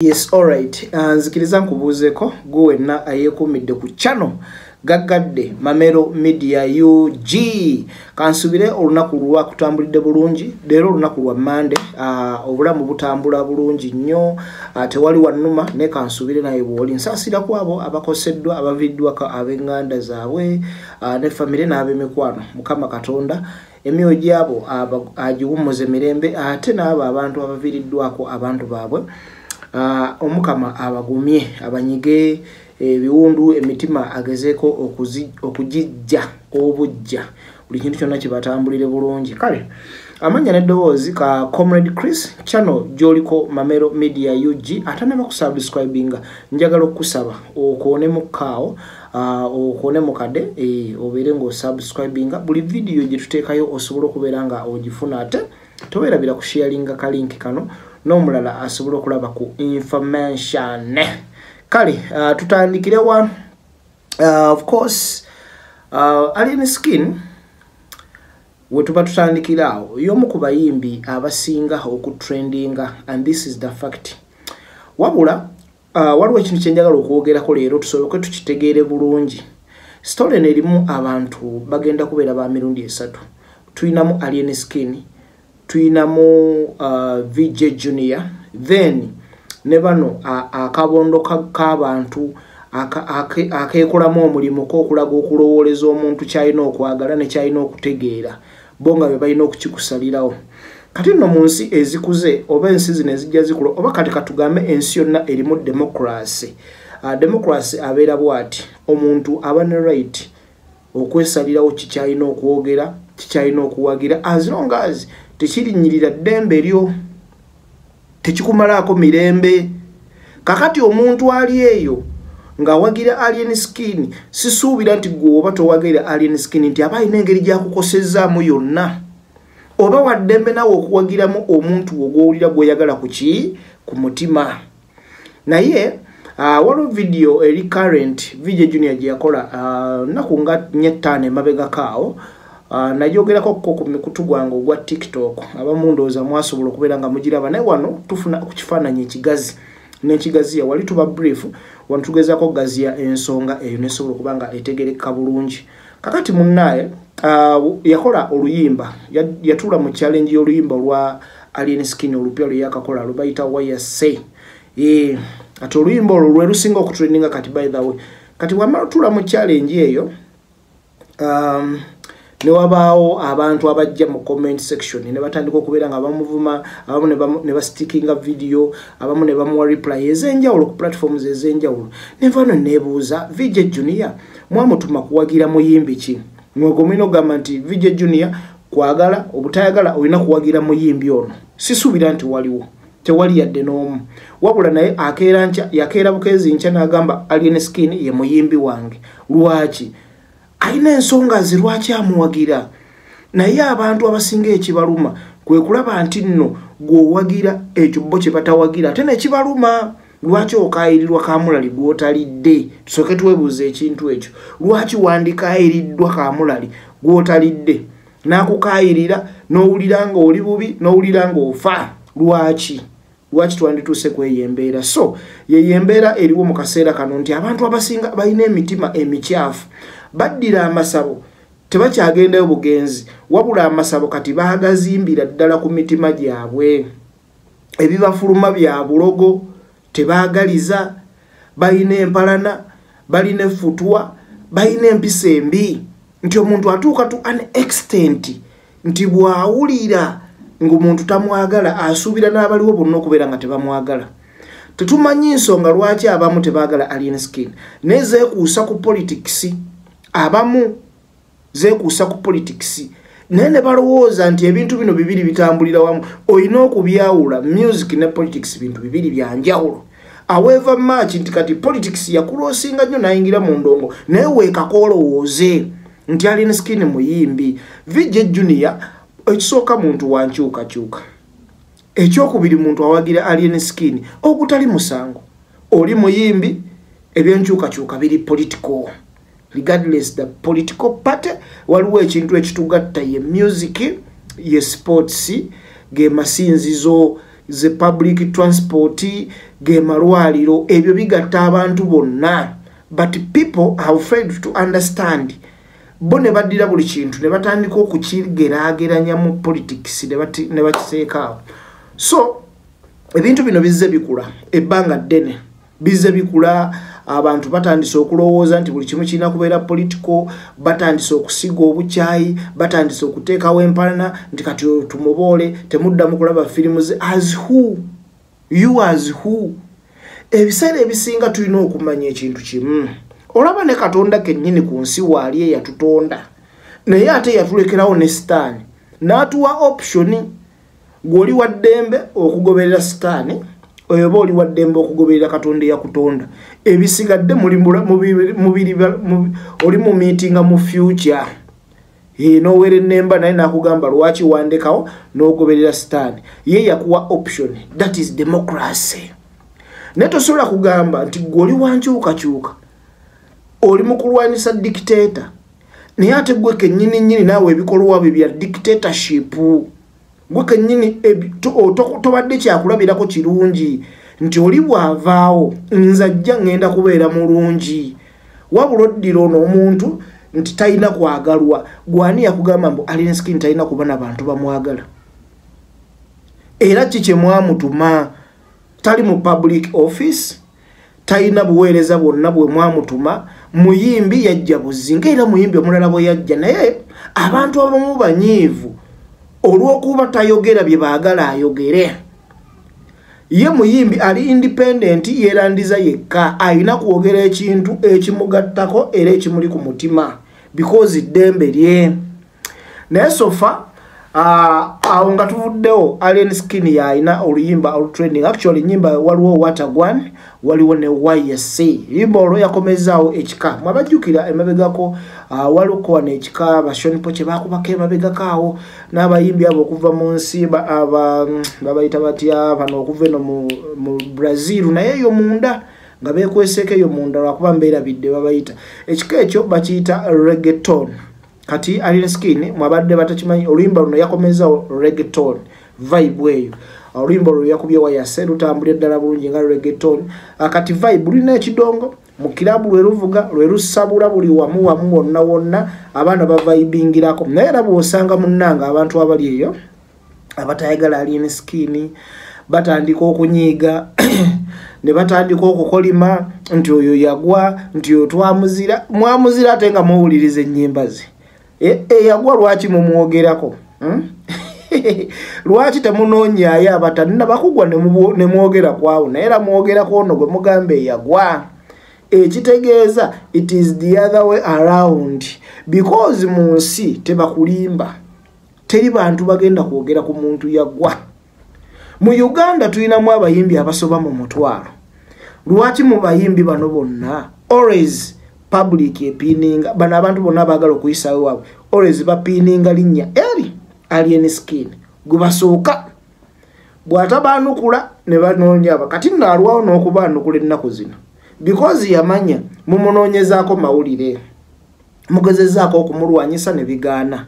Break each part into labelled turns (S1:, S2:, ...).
S1: Yes, alright. Nzikiriza nkubuuzeeko gwe wenna ayeekuumidde ku channel Gaggadde Mamero Media UG. Kansubire olunaku lwakutambulidde bulungi. Leero olunaku lwa Mande, obulamu butambula bulungi nnyo, tewali wannuma, naye kansubire naye bw'oli. Nsaasira ku abo abakoseddwa, abaviiriddwako ab'eŋŋanda zaabwe, ne famire n'ab'emikwano. Mukama Katonda emyoyo gyabo agiwummuze mirembe, ate n'abo abantu abaviiriddwako abantu baabwe, Omukama abagumye, abanyige ebiwundu, emitima agezeeko okugijja obujja, buli kintu kyonna kibatambulire bulungi. Kale amannya n'eddoboozi ka Comrade Chris, channel gy'oliko Mamero Media UG. Atanaba kusubscribinga, njagala okukusaba okoonemu kaawo, okoone mukadde, obeere ng'osubscribinga buli vidiyo gye tuteekayo osobola okubeera nga ogifuna. Ate tobeerabira kusharinga ka link kano n'omulala asobola okulaba ku information. Kale tutandikire wa, of course, Alien Skin we tuba tutandikira awo, y'omu ku bayimbi abasinga okutrendinga, and this is the fact. Wabula waliwo ekintu kyenjagala okwogerako leero tusoboke tukitegeere bulungi. Story eno erimu abantu bagenda kubeera ba mirundi esatu. Tulinamu Alien Skin, tuyinamu VJ Junior, then ne bano akabondo k'abantu akeekolamu omulimu k'okulaga okulowooleza omuntu ky'alina okwagala ne ky'alina okutegeera, bo nga be balina okukikusalirawo. Kati nno mu nsi ezikuze oba ensi zino ezijja zikula, oba kati katugambe ensi yonna erimu democracy, democracy abeera bw'ati: omuntu aba ne right okwesalirawo kikyalina okwogera, kikyalina okuwagira, as long as tekirinnyirira ddembe lyo, tekikumalaako mirembe. Kakati omuntu ali eyo ng'awagira Alien Skin, sisuubira nti gwe oba towagira Alien Skin nti aba alina engeri gy'akukosezaamu yonna. Oba waddembe nawe okuwagiramu omuntu ogwowulira gw'oyagala ku ki ku mutima. Naye waliwo vidiyo eri current VJ Junior gye yakola nnaku nga nnya ttaano emabegako awo. Nayogerako ko ku mikutu gwange ogwa TikTok, abamu ndowooza mwasobola okubeera nga mugiraba, naye wano tufuna ku kifaananyi ekigazi n'ekigaziya. Wali tuba brief, wano tugezaako okugaziya ensonga eyo nesobola okuba nga etegereka bulungi. Kakati munnaaye yakola oluyimba, yatuula mu challenge y'oluyimba olwa Alien Skin olupya lwe yakakola lwe bayita Wayase. Ati oluyimba olwo lwe lusinga okutrendinga kati, by the way. Kati bwamala otuula mu challenge eyo, ne wabaawo abantu abajja mu comment section ne batandika okubeera nga bamuvuma, abamu ne bastickinga video, abamu ne bamuwa reply ez'enjawulo ku platforms ez'enjawulo. Nenva no neebuuza, VJ Junior mwamutuma kuwagira muyimbi ki? Mwego mulina okugamba nti VJ Junior kwagala obutayagala olina kuwagira muyimbi ono. Sisuubira nti waliwo, tewali yadde n'omu. Wabula naye akeera nkya, yakeera bukeezi nkya n'agamba Alien Skin ye muyimbi wange. Lwaki? Alina ensonga ze lwaki amuwagira. Naye abantu abasinga ekibaluma kwe kulaba nti nno gw'owagira ekyo bo kye batawagira, ate nekibaluma. Lwaki okaayirirwa kamulali gw'otalidde? Tusooke twebuuza ekintu ekyo. Lwaki wandikaayiriddwa kamulali gw'otalidde, n'akukaayirira n'owulira ng'oli bubi, n'owulira ng'ofa? Lwaki? Lwaki twandituuse ku eyo embeera? So yeyo embeera eriwo mu kaseera kano nti abantu abasinga balina emitima emikyafu, baddira amasabo, tebakyagendayo bugenzi, wabula amasabo kati baagazimbira ddala ku mitima gyabwe. Ebibafuluma bya bulogo, tebaagaliza, balina empalana, balina effutwa, balina empisa embi, nti omuntu atuuka to an extent nti bw'awulira ng'omuntu tamwagala, asuubira n'abaliwo bonna okubeera nga tebamwagala. Tetumanyi nsonga lwaki abamu tebaagala Alien Skin, naye zeekuusa ku politics. Abamu zeekuusa ku politics, naye ne balowooza nti ebintu bino bibiri bitambulira wamu. Olina okubyawula. Music ne politics bintu bibiri byanjawulo. However much nti kati politics yakuloosinga nnyo nayingira mu ndongo, naye weekako olowooze nti Alien Skin muyimbi. VJ Junior ekisooka muntu wankyukakyuka, ekyokubiri muntu awagira Alien Skin ogutali musango. Oli muyimbi, ebyenkyukakyuka biri political. Regardless the political party, waliwo ekintu ekitugatta, ye music, ye sports, ge masinzizo, ze public transport. ge malwaliro, ebyo bigatta abantu bonna. But people have failed to understand. Bo ne baddira buli kintu ne batandika okukigeraageranya mu politics ne bakiseekaawo. So ebintu bino bizze bikula ebbanga ddene, bizze bikula. Abantu batandise okulowooza nti buli kimu kirina kubeera political, batandise okusiga obukyayi, batandise okuteekawo empalana nti kati tumuboole, temuddamu kulaba firimu ze. As who? You as who? Ebiseera ebisinga tulina okumanya ekintu kimu. Olaba ne Katonda kennyini ku nsi waali eyatutonda, naye ate yatulekerawo ne Sitaani n'atuwa option. Gw'oli wa ddembe okugoberera Sitaani, oba oli wa ddembe okugoberera Katonda eyakutonda. Ebisigadde oli mu miitinga mu future n'owera ennemba naye n'akugamba lwaki wandekawo n'ogoberera Sitaani. Ye yakuwa option, that is democracy. Naye tosobola kugamba nti gwe oli wankyukakyuka, oli mu kulwanyisa dictator, naye ate gwe kennyini nnyini naawe ebikolwa bye bya dictatorship. Gwe kennyini tobadde kyakulabirako kirungi nti oli bw'avaawo nze ajja ŋŋenda kubeera mulungi. Wabula oddira ono omuntu nti talina kwagalwa. Gwani yakugamba mbu Alien Skin talina kuba na bantu bamwagala? Era ki kye mwamutuma? Tali mu public office, talina buweereza bwonna bwe mwamutuma. Muyimbi yajja buzzi ng'era muyimbi omulala bwe yajja, naye abantu abamu banyiivu olw'okuba tayogera bye baagala ayogere. Ye muyimbi ali independent, yeerandiza yekka, alina kwogera ekintu ekimugattako era ekimuli ku mutima because ddembe lye. Naye so far awo nga tuvuddewo, Alien Skin yalina oluyimba olutrending. Actually nyimba waliwo Watagwan, waliwo ne YSC. Luyimba olwo yakomezaawo ekika. Mwabajjukira emabegako waliwo wano ekika bashonipo kye baakubako emabegako awo n'abayimbi abo okuva mu nsi babayita batya bano okuva eno mu Brazil, naye eyo munda nga beekweseeko eyo munda lwakuba mbeerabidde babayita. Ekika ekyo bakiyita reggaeton. Kati Alien Skin mwabadde batakimanyi, oluyimba luno yakomezaawo reggaeton vibe eyo. Oluyimba olwo yakubye wayase lutambulira ddala bulungi nga reggaeton. Kati vibe lulina ekidongo mu kirabu lwe luvuga lwe lusabula buli wamu wamu wonna wonna, abaana bavibingirako. Naye era bw'osanga munnanga abantu abali eyo abatayagala Alien Skin batandika okunyiiga ne batandika okukolima nti oyo yagwa, nti oyo twamuzira. Mwamuzira ate nga muwuliriza ennyimba ze. Eyagwa lwaki mumwogerako? Lwaki temunoonyaayo abatanna bakugwa ne mwogera kwawo? Naye era mwogerako ono gwe mugamba eyagwa. Ekitegeeza it is the other way around, because mu nsi tebakulimba, teri bantu bagenda kwogera ku muntu yagwa. Mu Uganda tulinamu abayimbi abasoba mu 1,000. Lwaki mu bayimbi bano bonna always public epininga bano abantu bonna abaagala okuyisaawo waabwe, always bapininga linnya eri Alien Skin gwe basooka bw'atabaanukula ne banoonya aba. Kati nno alwawo n'okubaanukula ennaku zino because yamanya mumunoonyezaako mawulire, mugezezzaako okumulwanyisa ne bigaana,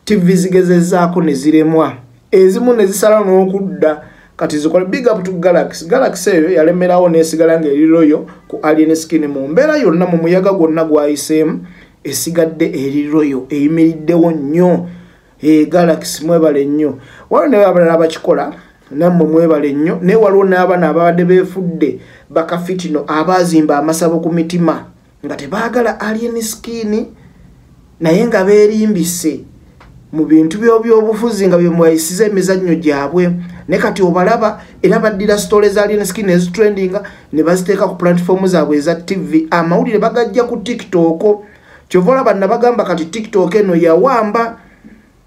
S1: TV zigezezzaako ne ziremwa, ezimu ne zisala n'okudda. Kati zikola big up to Galaxy. Galaxy eyo yalemerawo n'esigala ng'eri loyal ku Alien Skin mu mbeera yonna, mu muyaga gwonna gwayiseemu esigadde eri loyal, eyimiriddewo nnyo. Galaxy mwebale nnyo. Waliwo ne abalala bakikola, nammwe mwebale nnyo. Naye waliwo n'abaana ababadde beefudde bakafitino abaazimba amasabo ku mitima nga tebaagala Alien Skin, naye nga beerimbise mu bintu by'obyobufuzi nga bye mwayisiza emizannyo gyabwe. Ne kati obalaba era baddira story za Alien Skin ezitrendinga ne baziteeka ku platform zaabwe eza TV. Amawulire bagajja ku TikTok. Kyova olaba nabagamba kati TikTok eno yawamba.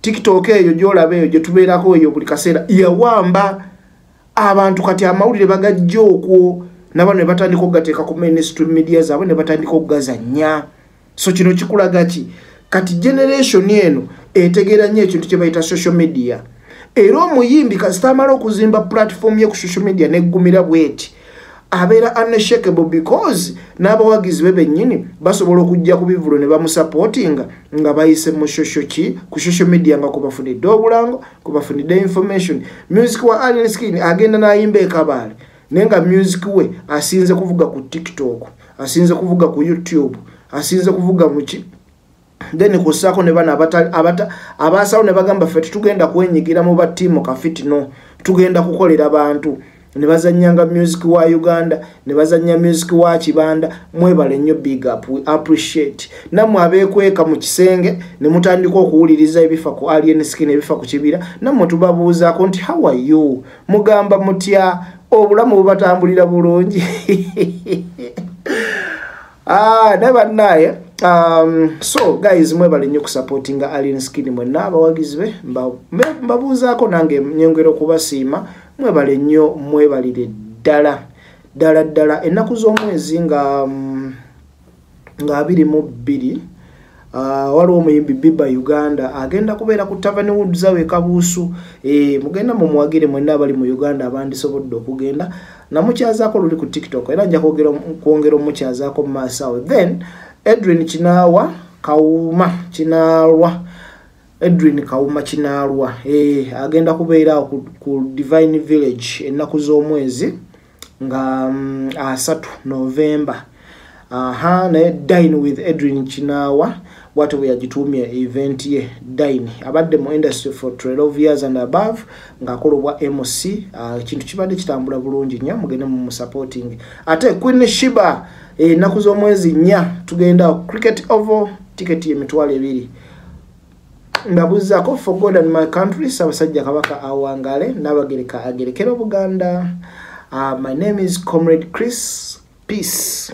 S1: TikTok eyo gy'olaba eyo gye tubeerako eyo buli kaseera yawamba abantu. Kati amawulire bagajja okwo nabano ne batandika okugateeka ku mainstream media zaabwe ne batandika okugazannya. So kino kikulaga ki? Kati generation eno etegeera nnyo ekintu kye bayita social media. Era omuyimbi kasita amala okuzimba platform ye ku social media n'eggumira bw'eti, abeera unshakable because n'abawagizi be bennyini basobola okujja ku bivulo ne bamusupportinga nga bayise mu social ki ku social media, nga kubafunidde obulango, kubafunidde information. Music wa Alien Skin agenda n'ayimba e Kabaale. Naye nga music we asinze kuvuga ku TikTok, asinze kuvuga ku YouTube, asinze kuvuga muki. Then kusaako ne bano abasawo ne bagamba ffe tetugenda kwenyigira mu batiimu kafitino, tugenda kukolera bantu. Ne bazannyanga music wa Uganda, ne bazannya music wa Kibanda. Mwebale nnyo, big up, we appreciate. Nammwe abeekweka mu kisenge ne mutandika okuwuliriza ebifa ku Alien Skin, ebifa ku Kibira, nammwe tubabuuzaako nti how are you? Mugamba mutya? Obulamu bubatambulira bulungi? Naye bannaye, so guys, mwebale nnyo okusupportinga Alien Skin. Mwenna abawagizi be mbabuuzaako, nange nyongera okubasiima. Mwebale nnyo, mwebalire ddala ddala ddala. Ennaku z'omwezi nga 22, waliwo omuyimbi Biba Uganda agenda kubeera ku Tavern Woods awo e Kabuusu. Mugenda mumuwagire mwenna abali mu Uganda abandisobodde okugenda. Namukyazaako luli ku TikTok, era nja kwongera omukyazaako mu maaso awo. Then Edwin Kinaawa Kawuma Kinaalwa, Edwin Kawuma Kinaalwa, agenda kubeera awo ku Divine Village ennaku z'omwezi nga 3 November. Aha, naye Dine with Edwin Kinaawa, bwatyo bwe yagituumye event ye Dine. Abadde mu industry for 12 years and above ng'akola obwa MC. Ekintu kibadde kitambula bulungi nnyo, mugende mu supporting. Ate Queen Shiba, ennaku z'omwezi 4 tugenda Cricket Oval, tiketi 20,000. Mbabuuzaako for God and my country. Ssaabasajja Kabaka awangale, Naabagereka agerekera Obuganda. My name is Comrade Chris. Peace.